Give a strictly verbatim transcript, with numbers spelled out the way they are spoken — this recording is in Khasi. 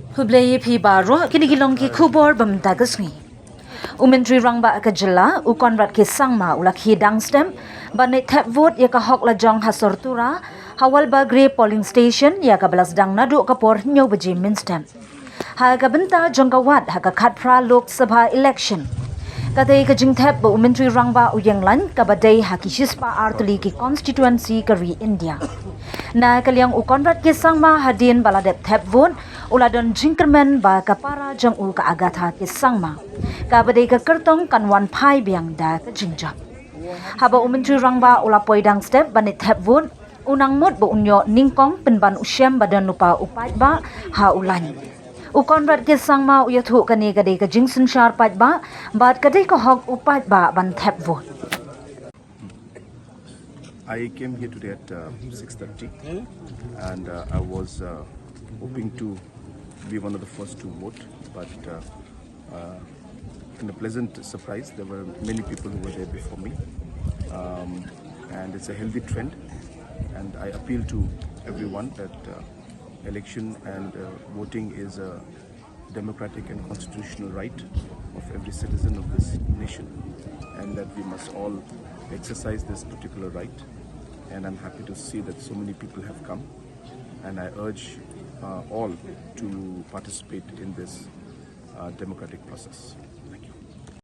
Khublei ïa phi baroh, kine ki long ki khubor ba mynta ka sngi. U Myntri Rangbah ka jylla, u Conrad K Sangma, u la khie dang step ban leit thep vote ïa ka hok lajong ha Sortura, ha Walbagre polling station, ïa kaba la sdang naduh ka por hynñiew baje mynstep. Ha ka bynta jong ka wad ha ka khatphra Lok Sabha election, katei ka jingthep ba u Myntri Rangbah u ïeng laiñ kaba dei ha ki shispah artylli ki constituency ka ri India. Na ka liang u Conrad K Sangma, hadien ba la dep thep vote, u la don jingkyrmen ba ka para jong u ka Agatha K Sangma, kaba dei ka kyrtong, kan wan phai biang da ka jingjop. Haba u Myntri Rangbah u la poi dang step ban leit thep vote, u nang mut ba un ïoh nyngkong pynban u shem ba don lypa u paidbah ha u laiñ. U Conrad K Sangma u ïathuh kane ka dei ka jingsynshar paidbah bad ka dei ka hok u paidbah ban thep vote. I came here today at uh, six thirty, and uh, I was uh, hoping to be one of the first to vote, but uh, uh, in a pleasant surprise, there were many people who were there before me, um, and it's a healthy trend. And I appeal to everyone that uh, election and uh, voting is a democratic and constitutional right of every citizen of this nation, and that we must all exercise this particular right. And I'm happy to see that so many people have come, and I urge uh, all to participate in this uh, democratic process.